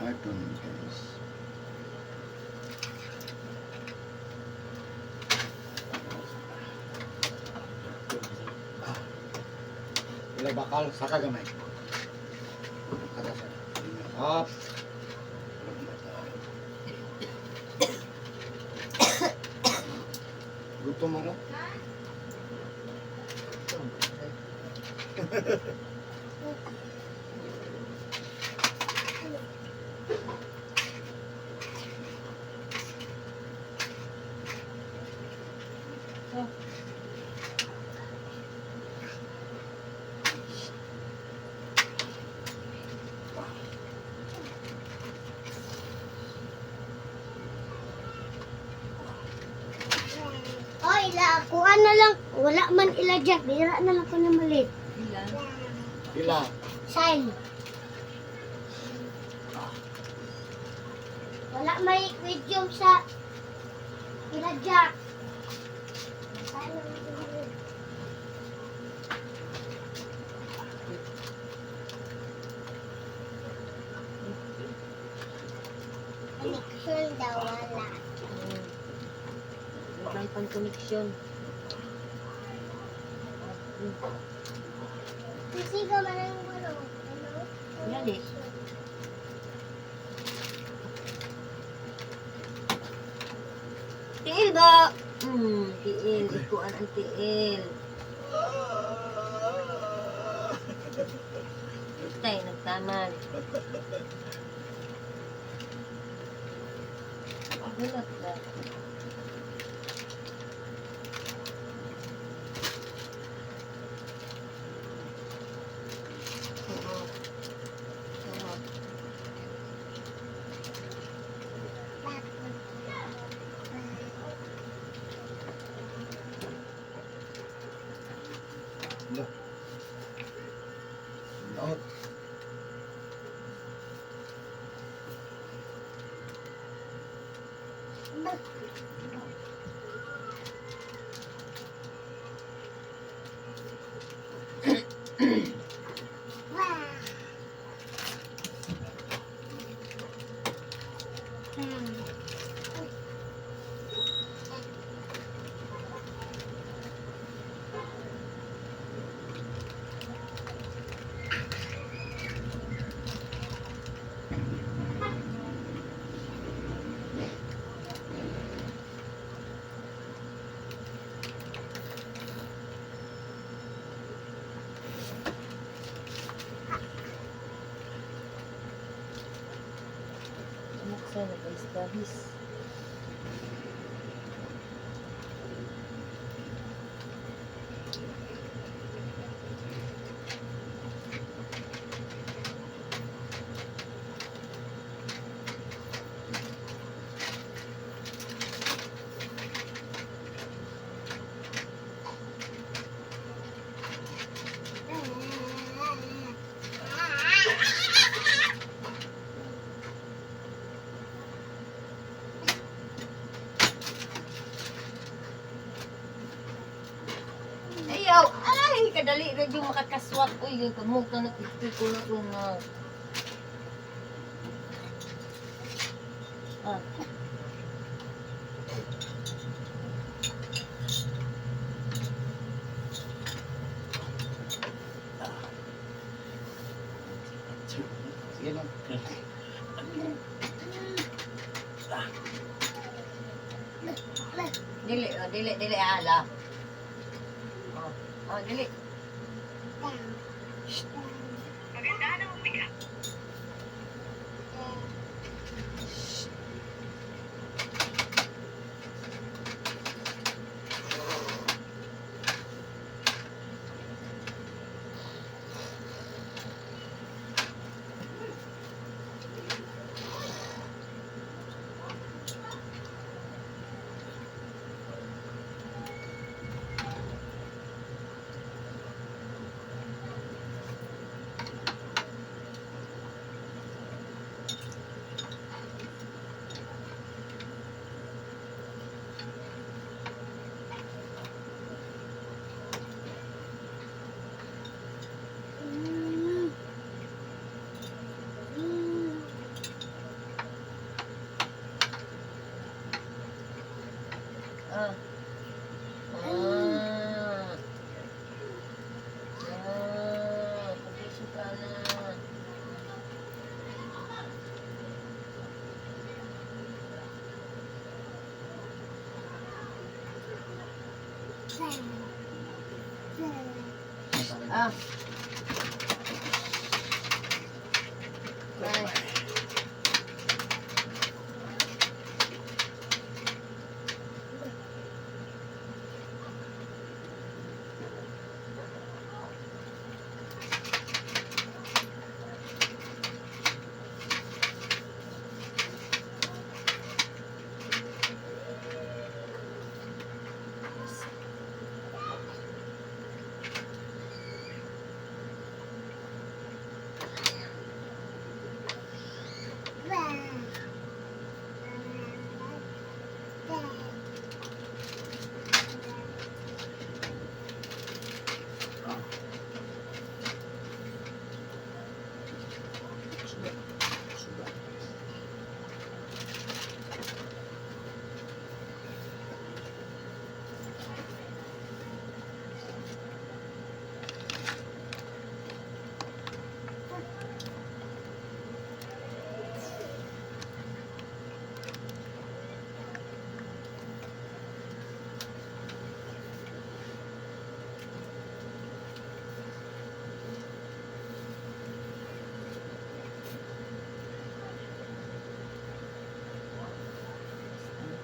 Carton, guys. Ah. Ila bakal, saka gamay. Saka, saka. Up. Gutom mo ko? Oy, ila, kuha na lang. Wala man ila Jack. Bira na lang ko na malit. Ila. Ila. Sign. Wala may video sa ila Jack. Sign na lang ko na malit. Connection daw wala. May pang connection. Kasi ka man ang gulo. Ano? Yan eh. Tiil ba? Tiil. Ikuan ang tiil. Tay, nagtaman. Gulat ba? Oo. Oo. Ila. Out. Anak sa nag-dahis. Ayaw! Ay! Kadali na yung makakaswak. Uy, yung kamuta na ito ko na ito na. Ah. Sige lang. Dili, oh, dili, dili, ala. Oh, oh, dili. Ah. Ah. Ah. Pag-isip ka na. Ah. Ay. Suga. Suga.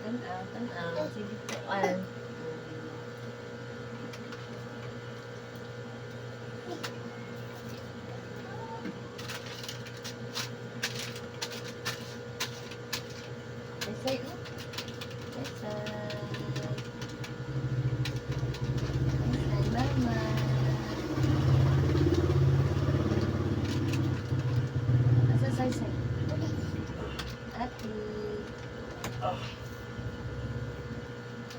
Tanaw, tanaw. Sige po. An. Say, oh. Say, say, mama. Asa, say, say. Ate.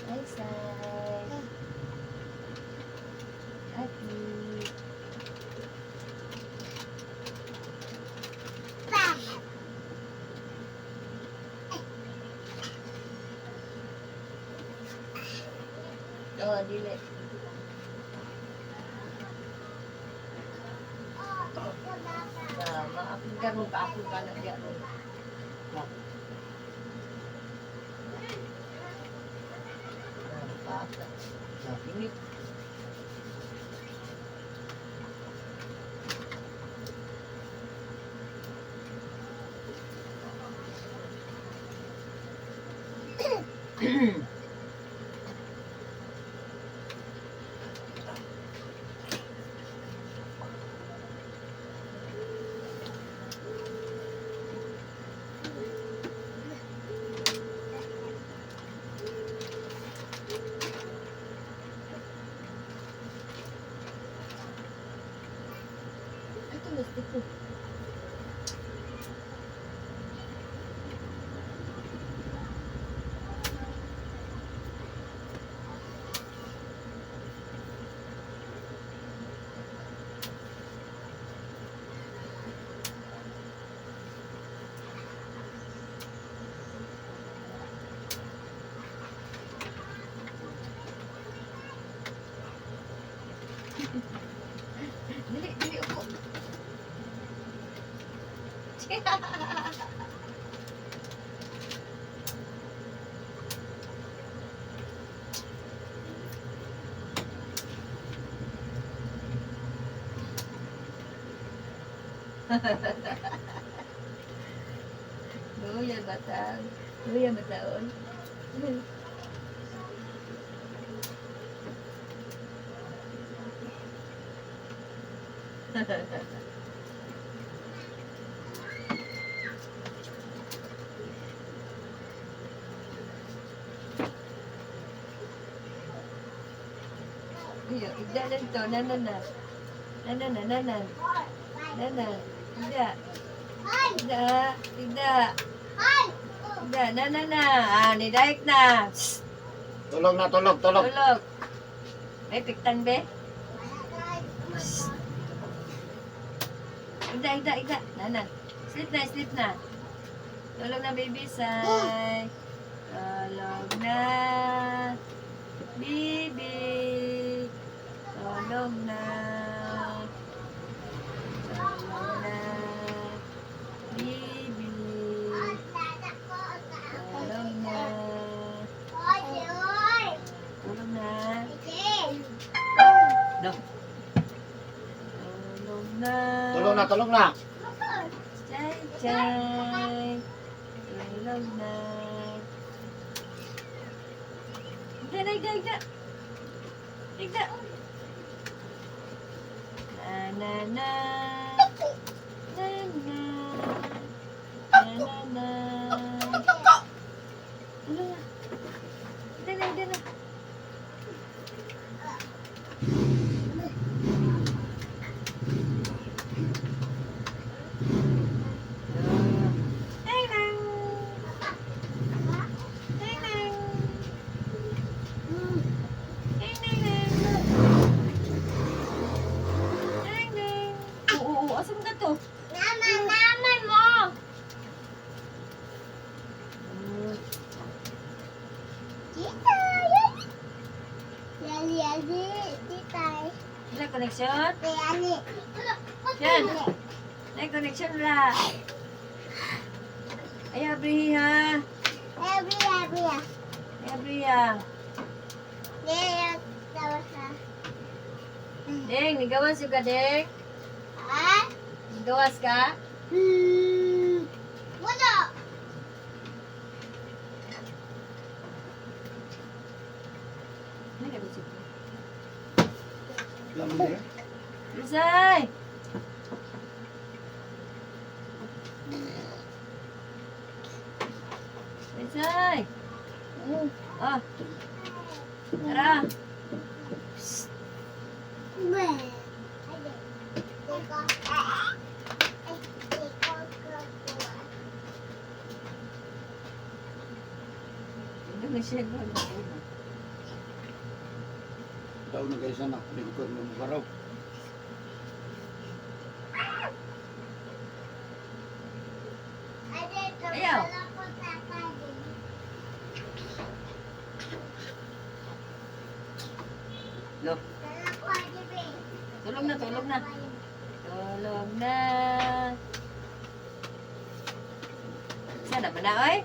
Ay, say. Ate. Oh, dili. Ah, maapin ka ron, paapin ka na diya ron. Ah, paapin. Ah, init. Ito, gusto ko. Dili, dili ako. Luya batang. Luya bataon. Iyo, igda lang to. Nana na. Nana na, nana. Nana. Igda. Igda. Igda. Igda. Nana na. Ah, ni Daik na. Shh. Tulog na, tulog, tulog. Tulog. May piktan be? Igda, igda, igda. Nana. Sleep na, sleep na. Tulog na, baby. Say. Tulog na. Bibi. Tulog na. Tulog na. Bibi. Tulog na. Tulog na. No. Tulog na. Tulog na, tulog na. Chay, chay. Tulog na. Igda na, igda, igda. Igda. Na, na, na. Na, na. Na, na, na. Tulog na. Igda na, igda na. Ding dong. Ding dong. Ding ding ding. Ding ding. Oo, oo, asa mo to? Naman, naman mo. Tita, yali, yali, tita. Wala connection? Kaya ni. Yan. May connection wala. Ay, abrihi ha. Every, every. Ay, abrihi ha. Yeah, tawa sa. Deng, nigawas yung ka, Deng. Ah? Nigawas ka? Wala. Ay, nabisip ko. Lamang niya. Lusay! Lusay! Ah! Tara! Hindi mo siya Daw na kayo sana. Lingkod mo mo baraw. Ayaw. Look. Tulog na, tulog na. Tulog na. Sana ba na, oy?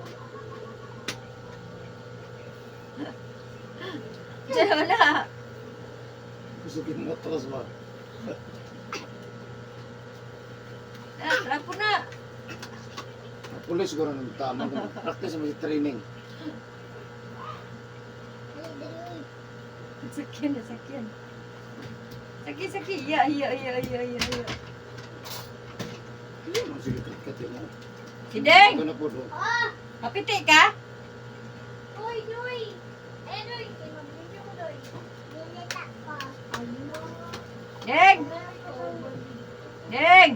Sana ba na? Gusto kinotros ba? Ah, trapo na. Pulis siguro ng tama. Practice mo si training. Sakyan na, sakyan. Sakyan, sakyan. Iya, iya, iya, iya, iya, iya. Hindi mo sige kat mo. Si Deng! Ito na po do. Kapiti ka? Uy, Noy! Eh, Noy! Magbibigyan ko, Noy. Nilita ko. Deng! Deng!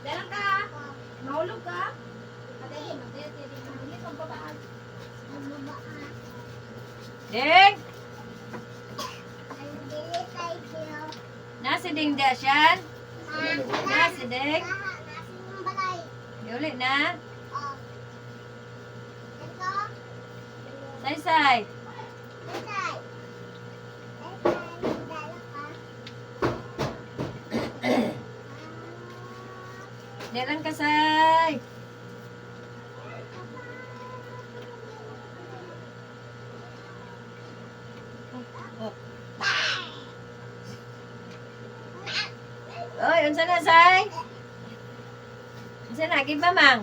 Dalang ka. Mahulog ka. Deng! Nasa ding da siyan? Nasa ding? Yuli na? Say-say! Dalang ka, say! Oh. Oy, unsa na, say? Unsa na, give mamang.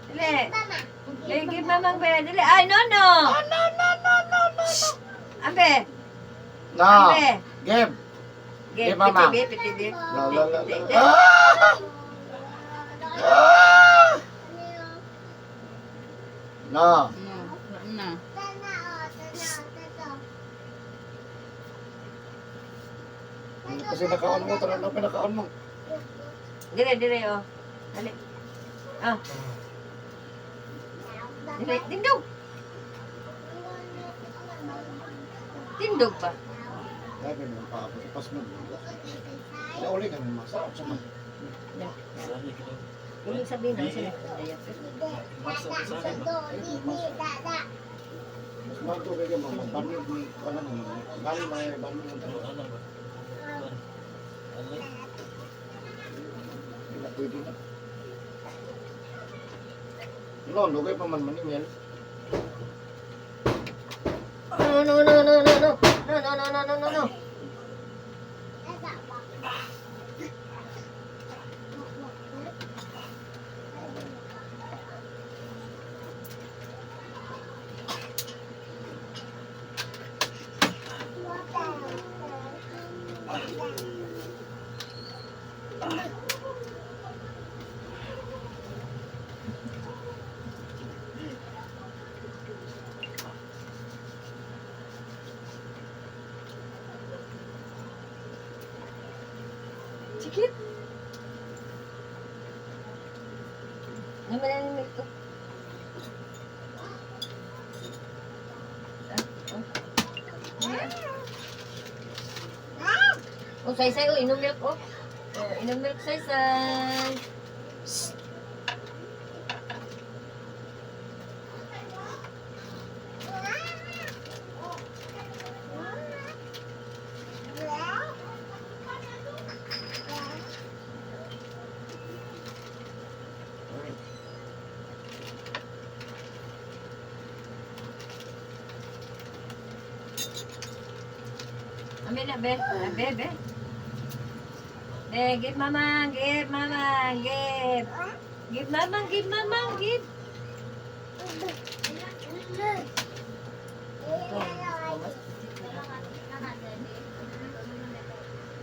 Dili. Dili, give mamang be. Dili. Ay, no, no. No, no, no, no, no. Ambe. No. Ambe. Give. Give, Give mamang. piti, be, piti, be. La la la la. Ah! Ah! No. No, na. Kasi nakaon mo, tara na pinakaon mo. Dili, dili, oh. Dali. Ah. Dili, tindog. Tindog ba? Dahil may paabot. Pas mo. Sa uli kami masa. Sa man. Ibig sabihin na sila. Mas bago kayo mga banyo ni wala nang bali may banyo ng tao. Hindi na pwede na. No, lugay pa man maningil. No, no, no, no, no, no. No, no, no, no, no, no, no. Sikit. Naman na yung milk ko. Ah, oh. Oh, say-say, oh, inom milk, oh. Oh, inom milk, say-say. Psst. Amin na, be. Ah, be, be. Be, give mama, give mama, give. Give mama, give mama, give.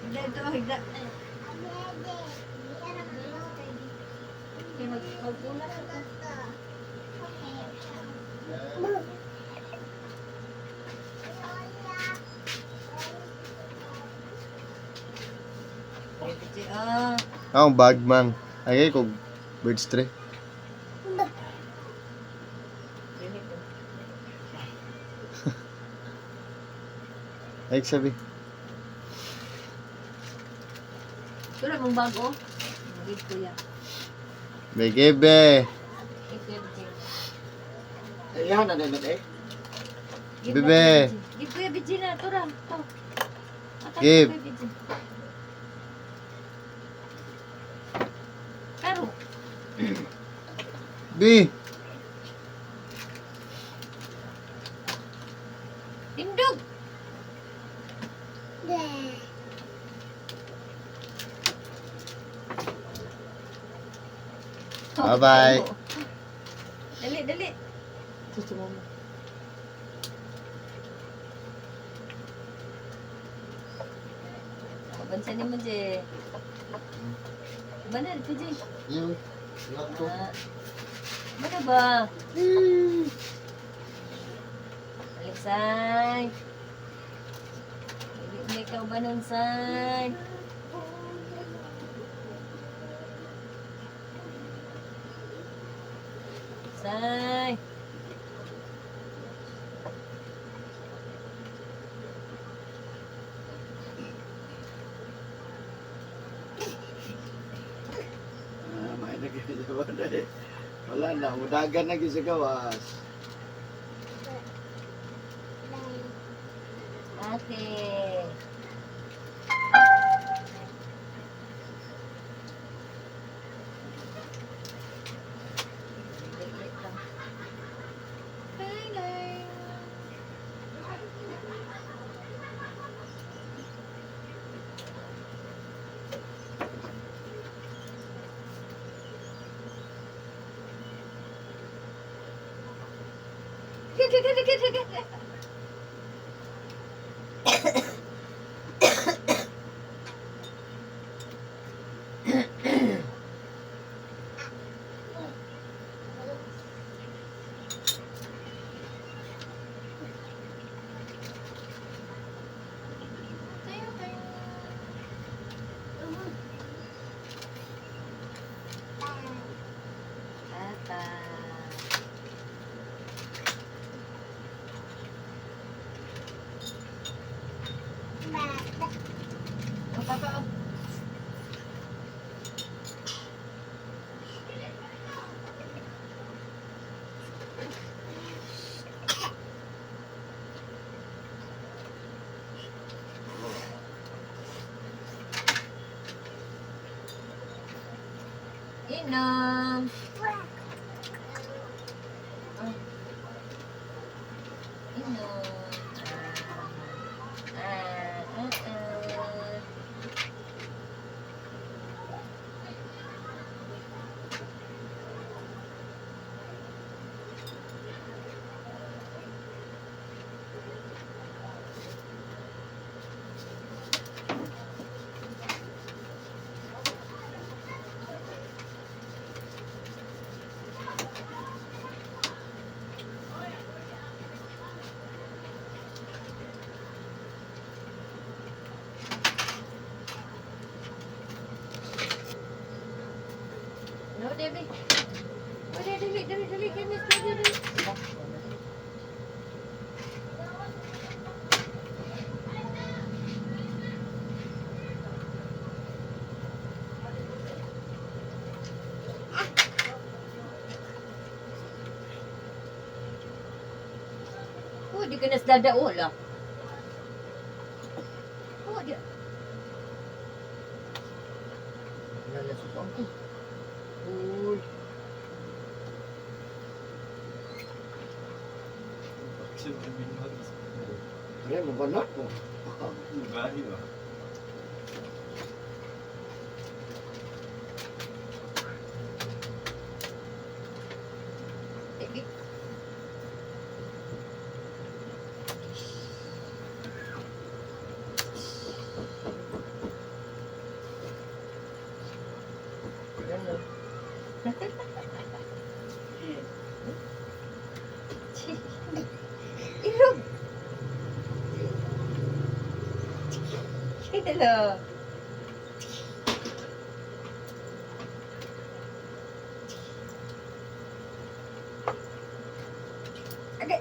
Higda ito, higda. Okay, magpuna ka. Ah, Akong bag mang. Ay kog birds tree. Ay sabi. Ito na mong bago. Give kuya. Bebe. Give kuya Bijin. Ayan na din eh. Give Bebe. na, Kuya Bijin. Give kuya Bijin na. Ito ra. Ito. Atay, Give. Kuya Bijin. Karo. B. Tindog. Bye-bye. Dali, dali. Susumo mo. Bansa ni mo, Je. Banar ka, Je. Yung Ah. Bana ba? Alexay. Dili na ikaw ba nun, Say? Say. Ah, may nagkakawa na eh. Wala na, udagan na gyud sa gawas. Ate. Tata. Inom. Ah. Inom. Ah, ah, ah. No, Debbie. Oh, dali, dali, dali, dali, dali, dali. Oh, di ka nas dadaola. Oh, di. Wala na susuan ko. Uy. Pre, mabanat mo. Eh, eh. Ganun. Ilog. Hello. Okay.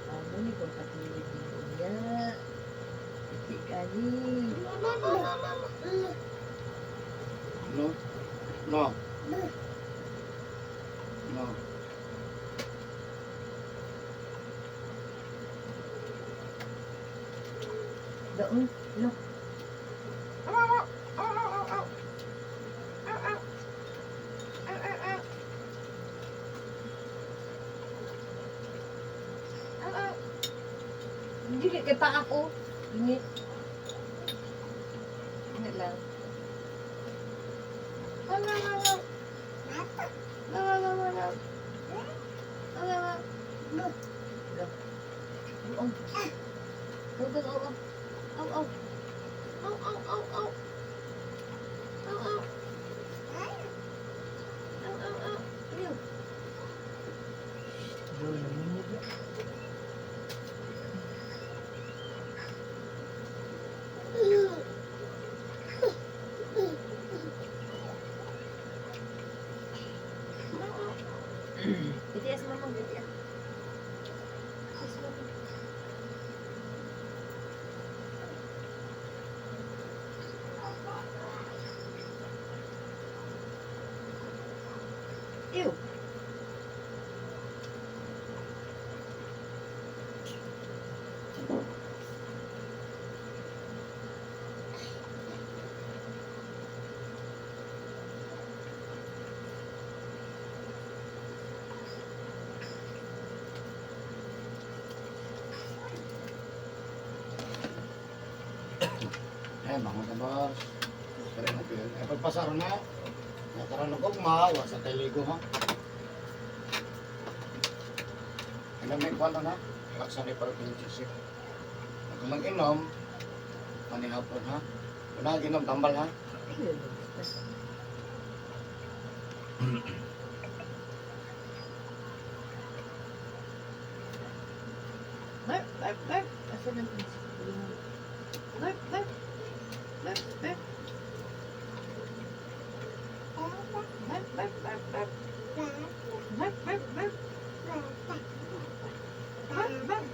Ano ni kung patilid ni Kuya? Hindi kani. No. No. No. Doon. No. Hindi kay pa ako. Init. Ano lang. Go. Go, go, go, go. Aw, aw. Aw, aw, aw, aw. Aw, aw. Aw, aw, aw. Ayaw. Go, namunod na. BTS, mamang, BTS. BTS, mamang. Ew. Eh, mga tabas. Pero na yun. Eh, pagpasaro na. Natara ng kugma, wa sa teligo ha. Ano may kwanto na? Laksan ni pala pinchisi. Kung mag-inom, manihapon ha. Kung nag-inom, tambal ha. Bark, bark, bark. Asa na Bark, bark. Bark, bark. Bark, bark, bark, bark. Bark, bark, bark. Bark, bark.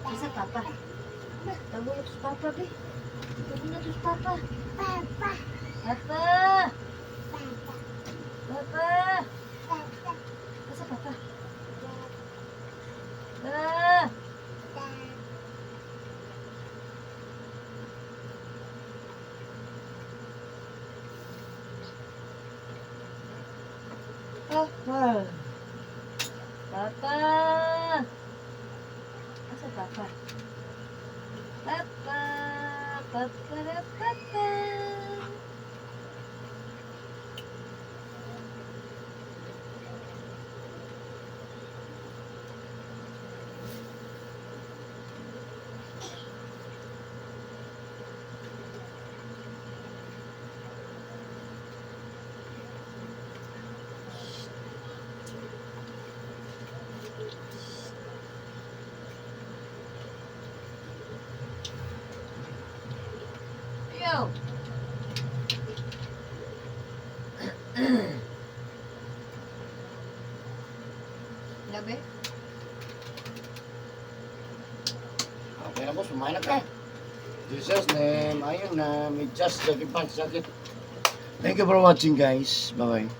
Asa papa? Tawag na to si papa, be. Tawag na to si papa. Papa! Papa! Papa. Papa. Asa papa? Papa. Papa na papa. Yo. Labi? Okay na, boss, kumain na ka. Jesus name, ayun na, may just sakit pa, sakit. Thank you for watching, guys. Bye-bye.